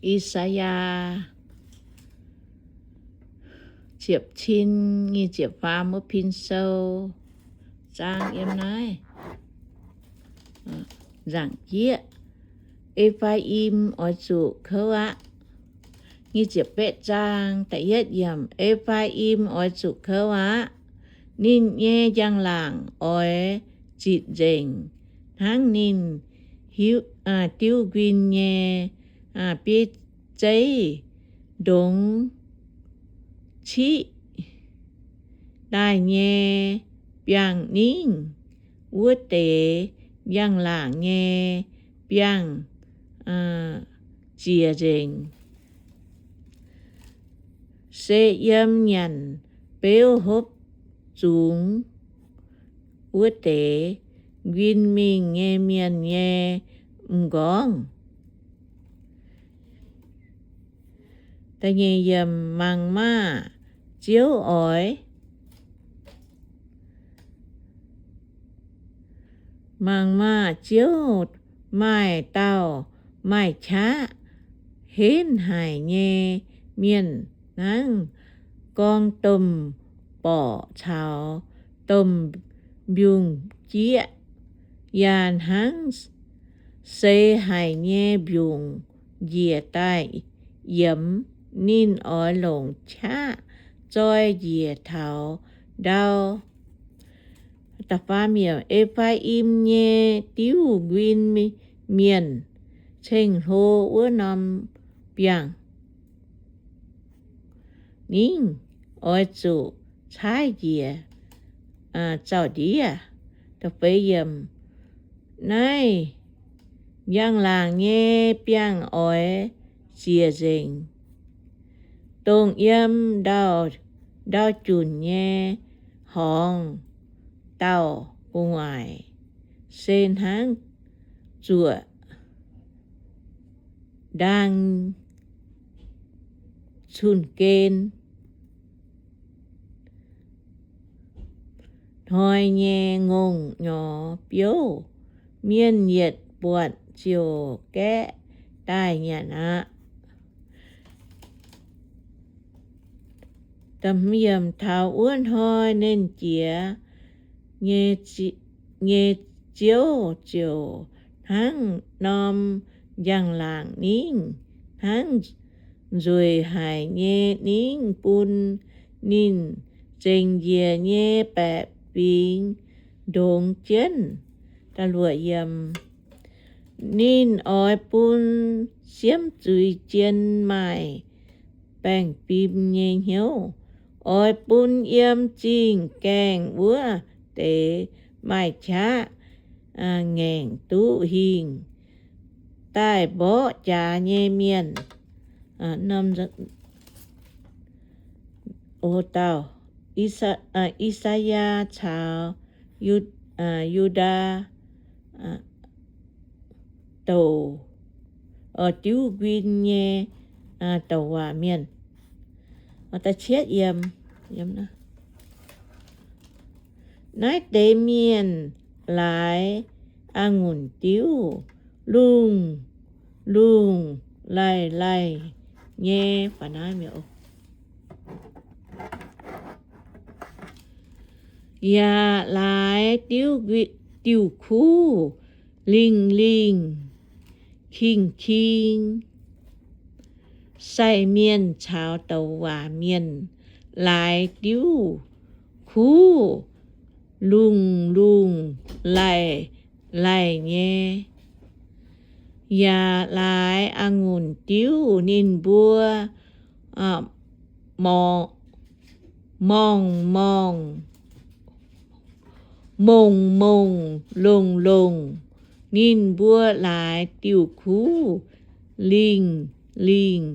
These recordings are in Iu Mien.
I^saa^yaa ziepc cin nyic ziepc faam wuov pin sou zaang yiem naaiv. Nzaangc jieqv, E^faa^im oix zuqc kouv aqv. Nyic ziepc betv zaang da'yietv yiemc, E^faa^im oix zuqc kouv aqv. Ninh nyei njang-laangc oix zitc nzengc hnangv ninh hiuv, diuv nquin nyei bieiv zeiv. Ndongx ciqv daaih nyei biangh ningv wuov deix njang-laangc nyei biangh ziec nzengc. Se yiem nyanc beuv hopv zungx wuov deix nquin mingh nyei mienh nyei m'nqorngv. Mangc maah! Ziouv oix Mangc maah! Ziouv maaih dauh maaih qaqv henv haic nyei mienh hnangv gorngv domh borqc caux domh mbiungc-jieqv, yaac hnangv seix haic nyei mbiungc njiec daaih yiemx. Ninh oix longc qaqv zoi njiec taux ndau. E^faa^im nyei diuv nquin mienh, ceng-hlo wuov norm biangh ningv oix zuqc caaiv njiec zaux-ndiev. Naaiv njang-laangc nyei biangh oix ziec nzengc, dongh yiem ndau, ndau junc nyei horngz dauh gu'nguaaic se hnangv zuoqc ndaang cun-gen. Hnoi nyei ngongh nyorx biouv, mienh yietc buatc ziouc gaeqv daaih nyanc aqv. Taux wuov hnoi Nernh Jiex nyei Ziouv ziouc hnangv norm njang-laangc ningv, hnangv nzueic haic nyei ningv bun ninh zengc njiec nyei baeqc fingx ndongx jienv. Ninh oix bun siemv zuiz jien maaih baengh fim nyei hnyouv, oix bun yiem zingh gaengh wuov deix maaih qaqv ngaengc duqv hingh daaih mborqv jaax nyei mienh. Dauh I^saa^yaa caux Yu, Yu^ndaa douc diuv nquin nyei douc waac mienh. Naaiv deix mienh laaix a'ngunc diuv lungh lungh laih laih nyei, yaac laaix diuv, diuv kuv lingh lingh king king. Sai mienh caux douc waac mienh laaix diuv kuv lungh lungh laih laih nyei, yaac laaix a'ngunc diuv ninh mbuo mongh mongh, mongh mongh longh longh. Ninh mbuo laaix diuv kuv lingh lingh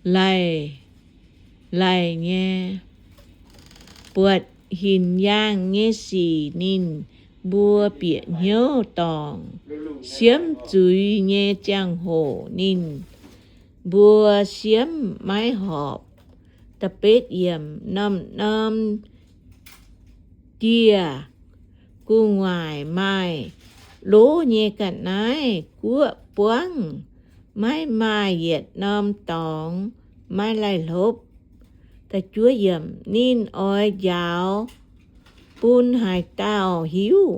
laih laih nyei. Buatc hinc yaangh nyei sic ninh mbuo bieqc hnyouv dorngc. Siemv zuiz nyei ziangh hoc ninh mbuo siemv maiv horpc. Norm-norm dieh gu'nguaaic maaih loz nyei ga'naaiv guoqv buangv, maiv maaih yietc norm dorngx maiv laih hlopv. Ninh oix njaaux bun haaix dauh hiuv?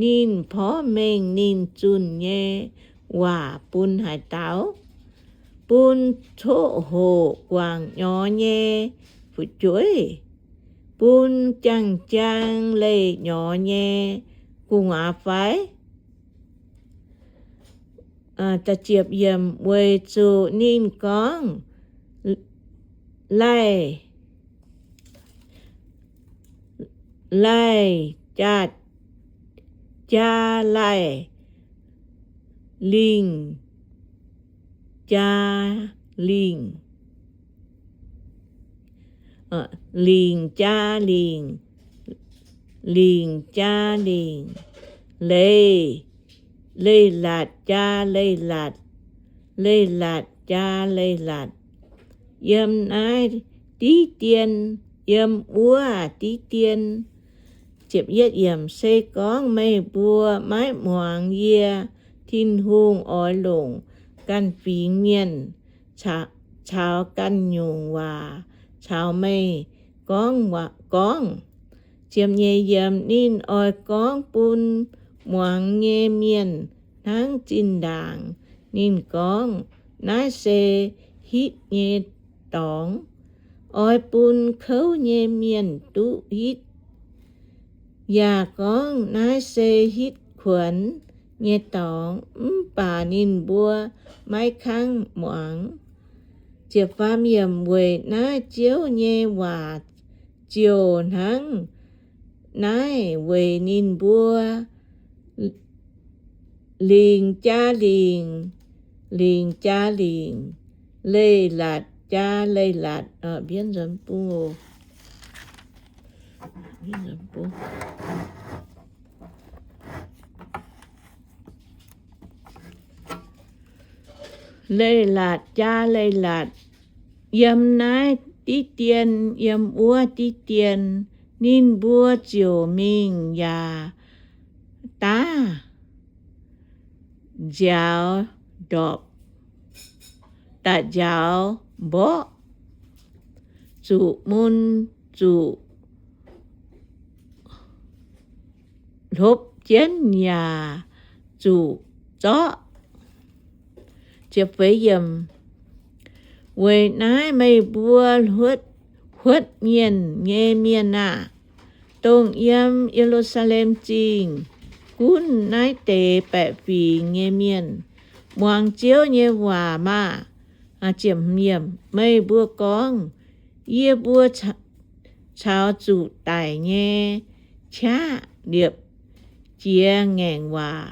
Ninh porv mengh ninh zunh nyei waac bun haaix dauh? Bun coqv hoqc guangc nyorx nyei fu'jueiv? Bun jang-jang leih nyorx nyei gu'nguaaz fai? Weic zuqc ninh gorngv, Laih, laih jaa, jaa laih, lingc jaa lingc, lingc jaa lingc, lingc jaa lingc, leiz, leiz-latc jaa leiz-latc, leiz-latc jaa leiz-latc, yiem naaiv diqv dien, yiem wuov diqv dien. Se gorngv meih mbuo maiv muangx yie, Tin-Hungh oix longc ganh fingx mienh caux ganh nyungc waac caux meih gorngv, gorngv. Ninh oix gorngv bun muangx nyei mienh hnangv zinh ndaangc ninh gorngv, Naaiv se hitv nyei dorngx. Oix bun kouv nyei mienh duqv hitv, yaac gorngv, Naaiv se hitv kuonx nyei dorngx. Mv baac ninh mbuo maiv kangv muangx. Weic naaiv Ziouv nyei waac ziouc hnangv naaiv weic ninh mbuo, lingc jaa lingc, lingc jaa lingc, leiz-latc jaa leiz-latc. Leiz-latc jaa leiz-latc, yiem naaiv diqv dien, yiem wuov diqv dien. Ninh mbuo ziouc mingh yaac daav nziaaux ndorpc, daaih nziaaux mborqv, zuqc mun, zuqc hlopv jienv, yaac zuqc zorqv. Weic naaiv meih mbuo huotv mienh nyei mienh aah! Dongh yiem Ye^lu^saa^lem Zingh gunv naaiv deix baeqc fingx nyei mienh, muangx Ziouv nyei waac maah! Meih mbuo gorngv, Yie mbuo caux zuqc daic nyei qaqv liepc jiez ngaengc waac.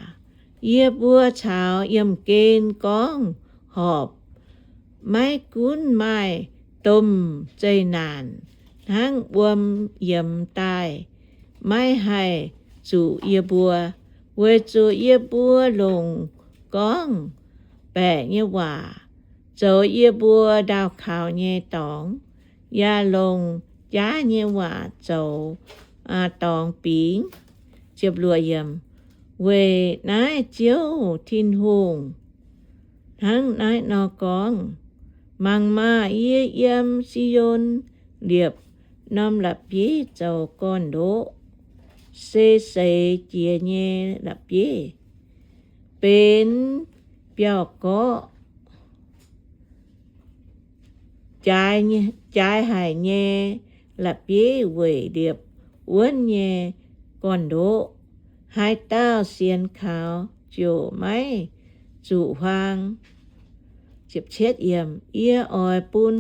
Yie mbuo caux yiemh gen gorngv horpc, maiv gunv maaih domh zeqc naanc hnangv wuom yiemx daaih, maiv haih zuqc yie mbuo, weic zuqc yie mbuo longc gorngv-baeqc nyei waac zoux yie mbuo ndaauh kaux nyei dorngx, yaac longc jaav nyei waac zoux dorngx bingx. Weic naaiv Ziouv Tin-Hungh hnangv naaiv nor gorngv, Mangc maah! Yie yiem Si^on liepc norm la'bieiv zoux gorn-ndoqv, se seix jiez nyei la'bieiv, benx biauv-gorqv, jaaix haic nyei la'bieiv weic liepc wuonv nyei gorn-ndoqv. Haaix dauh sienx kaux ziouc maiv zuqc huaang. Yie oix bun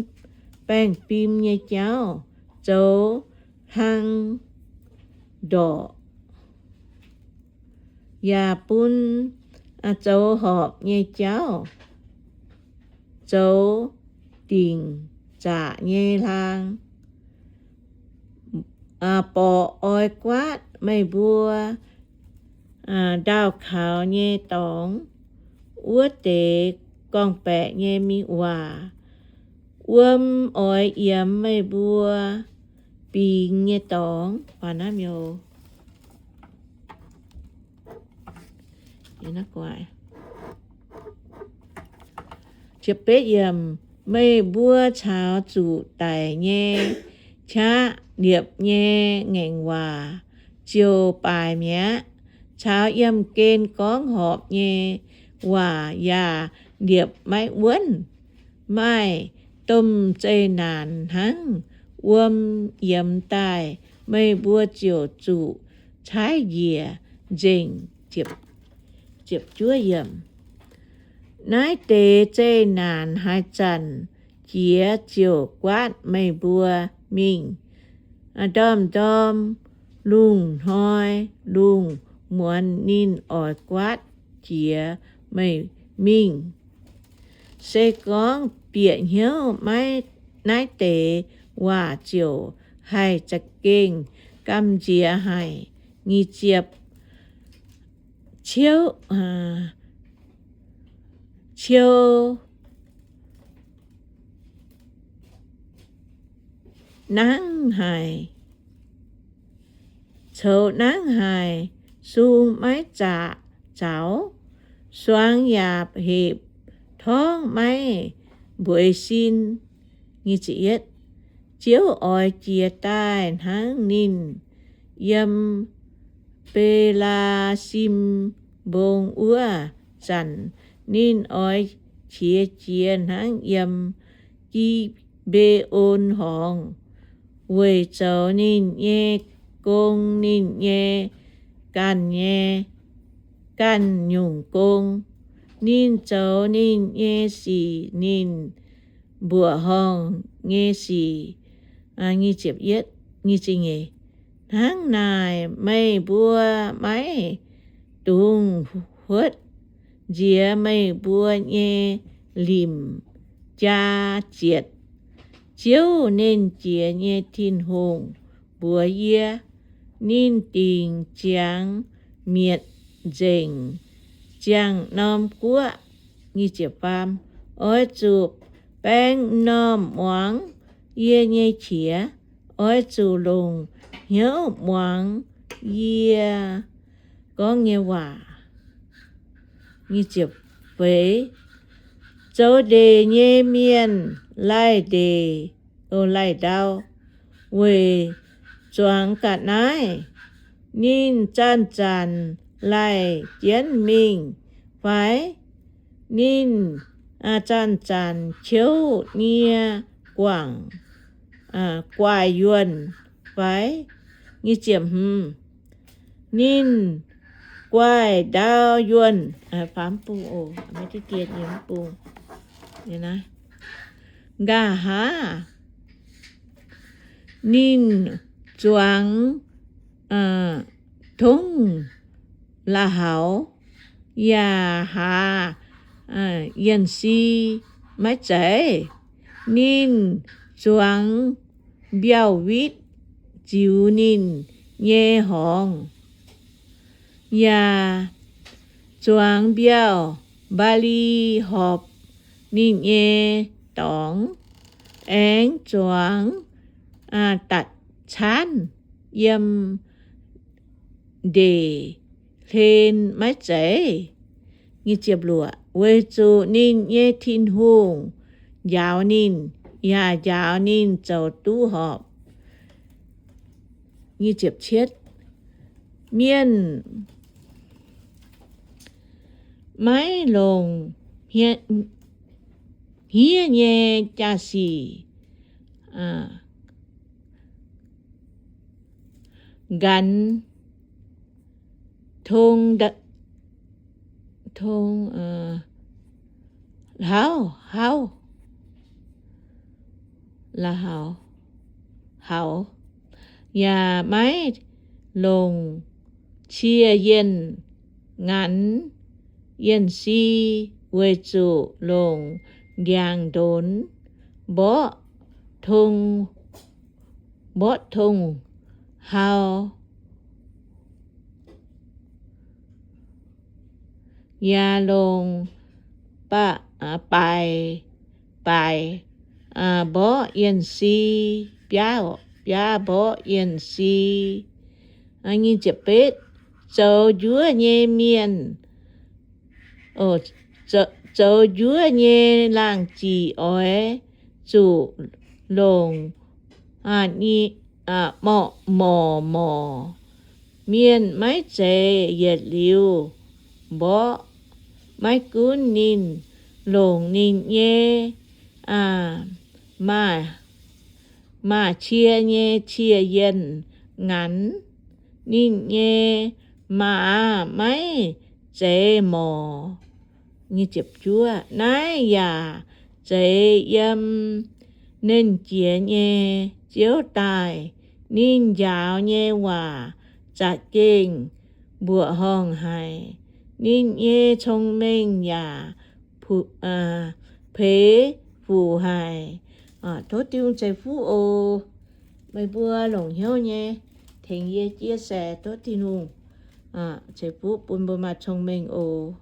baengh fim nyei jauv zoux hlang ndorqc, yaac bun zoux horpc nyei jauv zoux dingc zaqc nyei hlaang. Borqc oix guaatv meih mbuo ndaauh kaux nyei dorngx wuov deix gorngv-baeqc nyei waac. Wuom oix yiemx meih mbuo bingx nyei dorngx. Naaiv Meih mbuo caux zuqc daic nyei qaqv liepc nyei ngaengc waac ziouc baaic mi'aqv, caux yiemh gen gorngv horpc nyei waac yaac liepc maiv wuonv. Maaih domh zeqc naanc hnangv wuom yiemx daaih, meih mbuo ziouc zuqc caaiv njiec nzengc. Naaiv deix zeqc naanc haaix zanc jiex ziouc guaatv meih mbuo mingh. Ndorm-ndorm, lungh hnoi, lungh muonz ninh oix guaatv jiex meih mingh. Se gorngv bieqc hnyouv maiv naaiv deix waac ziouc haih za'gengh gamh nziex haic. Nyic ziepc, ciouv, ciouv nangv haic, coux nangv haic, sung maiv zaqc zaux, suangx yaac hepc torngv maiv mbueiz sin. Ziouv oix jiez daaih hnangv ninh yiem Belasim Mbong wuov zanc, ninh oix qiex jiez hnangv yiem Gi^mbe^on Horngz, weic zoux ninh nyei gong, ninh nyei ganh nyei, ganh nyungc gong. Ninh zoux ninh nyei sic, ninh mbuoqc horngh nyei sic. Hnangv naaic, meih mbuo maiv dungx huotv nziex meih mbuo nyei limc jaa zietc. Ziouv, Nernh Jiex nyei Tin-Hungh, mbuox yie, ninh dingc ziangx mietc nzengc ziangh norm guoqv. Oix zuqc baeng m'normh muangx yie nyei qiex. Oix zuqc longc hnyouv muangx yie gorngv nyei waac. Zoux ndeic nyei mienh laih ndeic, laih ndau weic zuangx ga'naaiv. Ninh zanc-zanc laih jienv mingh fai? Ninh zanc-zanc qiouv nie guangc guaaih yuonh fai? Ninh guaaih ndau yuonh. Nqa'haav ninh zuangx tongv la'haux yaac haaz yienh si maiv zeiz. Ninh zuangx mbiauh witv ziux ninh nyei horngz, yaac zuangx mbiauh mbaali horpc ninh nyei dorngx, aengx zuangx datc caanv yiem ndeic hlen maiv zeiz. Weic zuqc ninh nyei Tin-Hungh njaaux ninh, yaac njaaux ninh zoux duqv horpc. Mienh maiv longc hniev nyei jaa-sic nqanx tong, tong, hlauv, hlauv, la'haux, haux, yaac maiv longc cie yienh nqanx yienh si, weic zuqc longc ndiangx-ndonx mborqv tong, mborqv tong hau, yaac longc baaix, baaix mborqv yienh si, biaav, biaav mborqv yienh si. Zoux njuov nyei mienh Zoux njuov nyei laangh ziqc oix zuqc longc morc morc. Mienh maiv zeiz yietc liuz mborqv, maiv gunv ninh longc ninh nyei maaih cie nyei cie yienh nganx. Ninh nyei maa maiv zeiz morc. Naaiv yaac zeiz yiem Nernh Jiex nyei Ziouv daaih. Ninh njaaux nyei waac za'gengh mbuoqc horngh haic. Ninh nyei cong-mengh yaac peix fuc haic. Tov Tin-Hungh ceix fuqv oc. Meih mbuo longc hnyouv nyei tengx yie chia sẻ, tov Tin-Hungh ceix fuqv bun mbuo maaih cong-mengh oc.